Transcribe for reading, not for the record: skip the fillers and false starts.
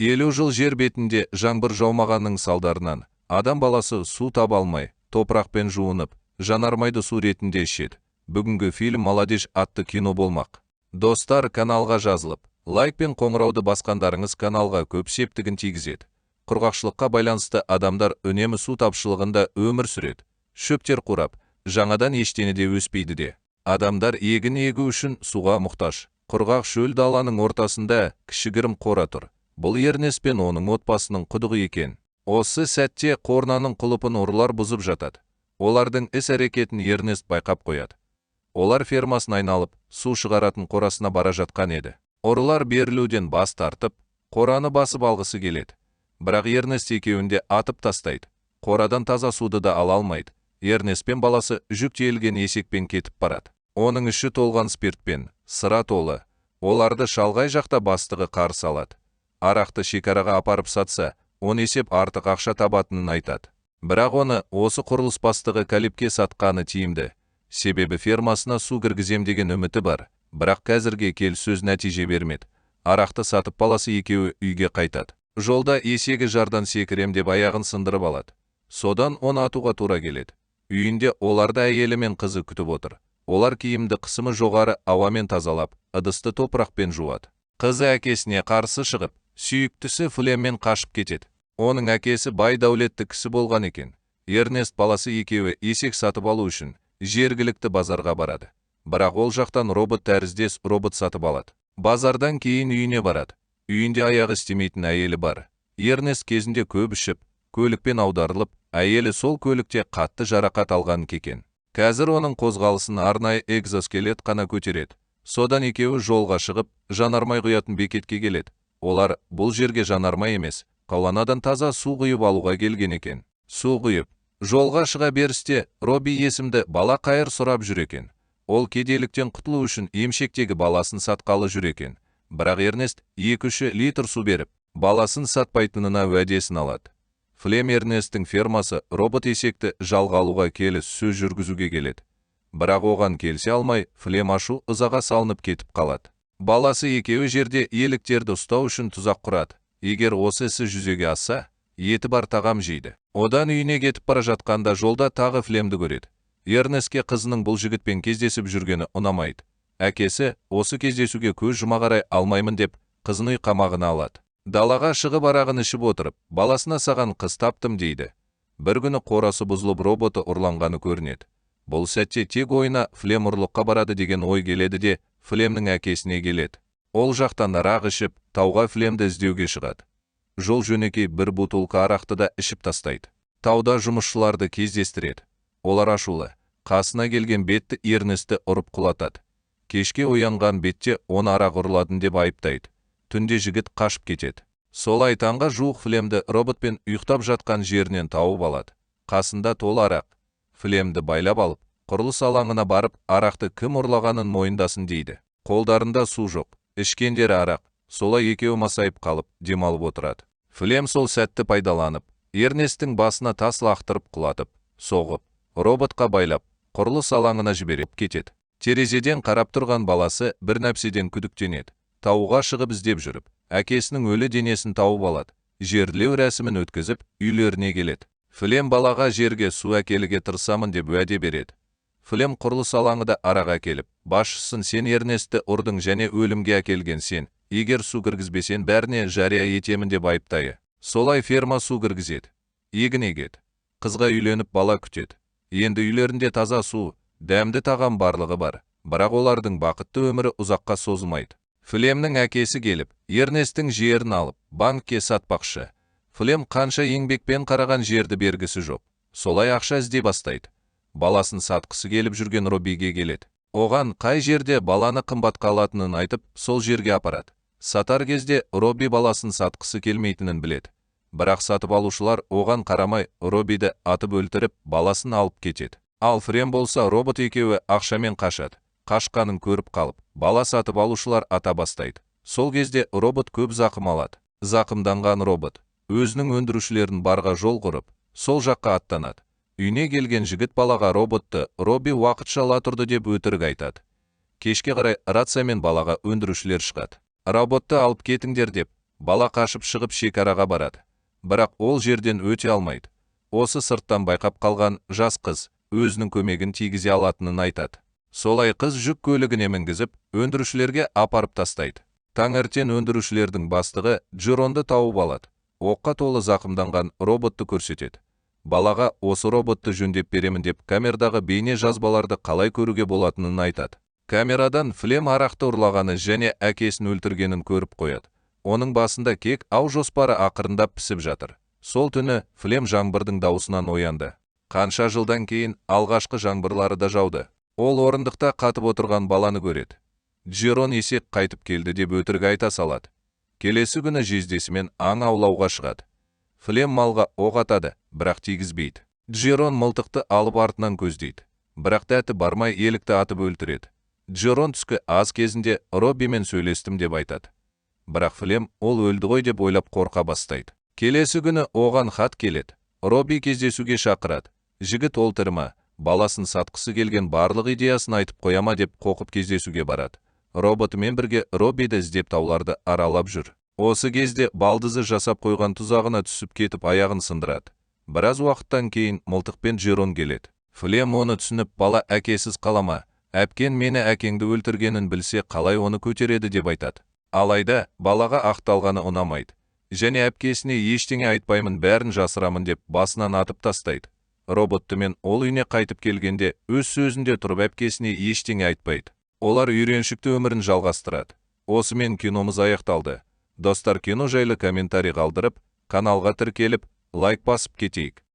50 жыл жер бетінде жаңбыр жаумағанның салдарынан адам баласы су таба алмай, топырақпен жуынып, жанармайды су ретінде ішеді. Бүгінгі фильм «Молодежь» атты кино болмақ. Достар, каналға жазылып, лайк пен қоңырауды басқандарыңыз каналға көп септігін тигізеді. Құрғақшылыққа байланысты адамдар үнемі су тапшылығында өмір сүреді. Шөптер қурап, жаңадан ештеңе де өспейді де. Адамдар егін егу үшін суға мұқтаж. Құрғақ шөл даланың ортасында кішігірім қора тұр. Бұл Ернест пен оның отбасының құдығы екен. Осы сәтте қораның құлпын ұрылар бұзып жатады. Олардың іс-әрекетін Ернест байқап қояды. Олар фермасын айналып, су шығаратын қорасына бара жатқан еді. Ұрылар берілуден бас тартып, қораны басып алғысы келеді. Бірақ Ернест екеуін де атып тастайды. Қорадан таза суды да ала алмайды. Ернест пен баласы жүк тиелген есекпен кетіп барады. Оның іші толған спиртпен, сыра толы. Оларды шалғай жақта бастығы қарсы алады. Арақты шекараға апарып сатса, 10 есеп артық ақша табатынын айтады. Бірақ оны осы құрылыс бастығы Калибке сатқаны тиімді. Себебі фермасына су кіргізем деген үміті бар. Бірақ қазірге келіссөз нәтиже бермеді. Арақты сатып, баласы екеуі үйге қайтады. Жолда есегі жардан секірем деп аяғын сындырып алады. Содан оны атуға тура келеді. Үйінде оларды әйелі мен қызы күтіп отыр. Олар киімді қысымы жоғары ауамен тазалап, ыдысты топырақпен жуады. Қызы әкесіне қарсы шығып, сүйіктісі Флеммен қашып кетеді. Оның әкесі бай, дәулетті кісі болған екен. Ернест, баласы екеуі есек сатып алу үшін жергілікті базарға барады. Бірақ ол жақтан робот тәріздес робот сатып алады. Базардан кейін үйіне барады. Үйінде аяғы істемейтін әйелі бар. Ернест кезінде көп ішіп, көлікпен аударылып, әйелі сол көлікте қатты жарақат алған екен. Қазір оның қозғалысын арнайы экзоскелет қана көтереді. Содан екеуі жолға шығып, жанармай құятын бекетке келеді. Олар бұл жерге жанармай емес, колонадан таза су құйып алуға келген екен. Су құйып, жолға шыға берісте Робби есімді бала қайыр сұрап жүр екен. Ол кедейліктен құтылу үшін емшектегі баласын сатқалы жүр екен. Бірақ Ернест 2-3 литр су беріп, баласын сатпайтынына уәдесін алады. Флем Ернесттің фермасы робот есекті жалға алуға келіс сөз жүргізуге келеді. Бірақ оған келісе алмай, Флем ашу ызаға салынып кетіп қалады. Баласы екеуі жерде еліктерді ұстау үшін тұзақ құрады. Егер осы ісі жүзеге асса, еті бар тағам жейді. Одан үйіне кетіп бара жатқанда жолда тағы Флемді көреді. Ернестке қызының бұл жігітпен кездесіп жүргені ұнамайды. Әкесі осы кездесуге көз жұма қарай алмаймын деп, қызын үй қамағына алады. Далаға шығып, арағын ішіп отырып, баласына «Саған қыз таптым» дейді. Бір күні қорасы бұзылып, роботы ұрланғаны көрінеді. Бұл сәтте тек ойына Флем ұрлыққа барады деген ой келеді де, Флемнің әкесіне келеді. Ол жақтан арақ ішіп, тауға Флемді іздеуге шығады. Жол жөнекей бір бутылка арақты да ішіп тастайды. Тауда жұмысшыларды кездестіреді. Олар ашулы. Қасына келген бетті Ернестті ұрып құлатады. Кешке оянған бетте оны арақ ұрладың деп айыптайды. Түнде жігіт қашып кетеді. Солай таңға жуық Флемді роботпен ұйықтап жатқан жерінен тауып алады. Қасында тола арақ. Флемді байлап алып, құрылыс алаңына барып, арақты кім ұрлағанын мойындасын дейді. Қолдарында су жоқ, ішкендері арақ. Солай екеуі масайып қалып, демалып отырады. Флем сол сәтті пайдаланып, Ернесттің басына тас лақтырып құлатып, соғып, роботқа байлап, құрылыс алаңына жіберіп кетеді. Терезеден қарап тұрған баласы бір нәрседен күдіктенеді. Тауға шығып іздеп жүріп, әкесінің өлі денесін тауып алады. Жерлеу рәсімін өткізіп, үйлеріне келеді. Флем балаға жерге су әкелуге тырысамын деп уәде береді. Флем құрылыс алаңында арақ әкеліп, басшысын «Сен Ернестті ұрдың және өлімге әкелген сен, егер су кіргізбесең, бәріне жария етемін» деп айыптайды. Солай ферма су кіргізеді. Егін егеді. Қызға үйленіп, бала күтеді. Енді үйлерінде таза су, дәмді тағам, барлығы бар. Бірақ олардың бақытты өмірі ұзаққа созылмайды. Флемнің әкесі келіп, Ернесттің жерін алып, банкке сатпақшы. Флем қанша еңбекпен қараған жерді бергісі жоқ. Солай ақша іздей бастайды. Баласын сатқысы келіп жүрген Робиге келеді. Оған қай жерде баланы қымбатқа алатынын айтып, сол жерге апарады. Сатар кезде Робби баласын сатқысы келмейтінін біледі. Бірақ сатып алушылар оған қарамай, Роббиді атып өлтіріп, баласын алып кетеді. Ал Фрем болса, робот екеуі ақшамен қашады. Қашқанын көріп қалып, бала сатып алушылар ата бастайды. Сол кезде робот көп зақым алады. Зақымданған робот өзінің өндірушілерін барға жол құрып, сол жаққа аттанады. Үйіне келген жігіт балаға роботты Робби уақытша ала тұрды деп өтірік айтады. Кешке қарай рациямен балаға өндірушілер шығады. «Роботты алып кетіңдер» деп, Бала қашып шығып шекараға барады. Бірақ ол жерден өте алмайды. Осы сырттан байқап қалған жас қыз өзінің көмегін тигізе алатынын айтады. Солай қыз жүк көлігіне мінгізіп, өндірушілерге апарып тастайды. Таңертең өндірушілердің бастығы Джеронды тауып алады. Оққа толы зақымданған роботты көрсетеді. Балаға осы роботты жөндеп беремін деп камерадағы бейне жазбаларды қалай көруге болатынын айтады. Камерадан Флем арақты ұрлағаны және әкесін өлтіргенін көріп қояды. Оның басында кек ау жоспары ақырындап пісіп жатыр. Сол түні Флем жаңбырдың дауысынан оянды. Қанша жылдан кейін алғашқы жаңбырлары да жауды. Ол орындықта қатып отырған баланы көреді. Джерон есек қайтып келді деп өтірік айта салады. Келесі күні жездесімен аң аулауға шығады. Флем малға оқ атады, бірақ тигізбейді. Джерон мылтықты алып артынан көздейді. Бірақ дәті бармай елікті атып өлтіреді. Джерон түскі ас кезінде Роббимен сөйлестім деп айтады. Бірақ Флем ол өлді ғой деп ойлап қорқа бастайды. Келесі күні оған хат келеді. Робби кездесуге шақырады. Жігіт ол тірі ма, баласын сатқысы келген барлық идеясын айтып қояма деп қорқып кездесуге барады. Роботымен бірге Роббиді іздеп тауларды аралап жүр. Осы кезде балдызы жасап қойған тұзағына түсіп кетіп аяғын сындырады. Біраз уақыттан кейін мылтықпен Джерон келеді. Флем оны түсініп, бала әкесіз қалама, әпкен мені әкеңді өлтіргенін білсе қалай оны көтереді деп айтады. Алайда балаға ақталғаны ұнамайды. Және әпкесіне ештеңе айтпаймын, бәрін жасырамын деп басынан атып тастайды. Роботтымен ол үйіне қайтып келгенде өз сөзінде тұрып әпкесіне ештеңе айтпайды. Олар үйреншікті өмірін жалғастырады. Осымен киномыз аяқталды. Достар, кино жайлы комментарий қалдырып, каналға тіркеліп, лайк басып кетейік.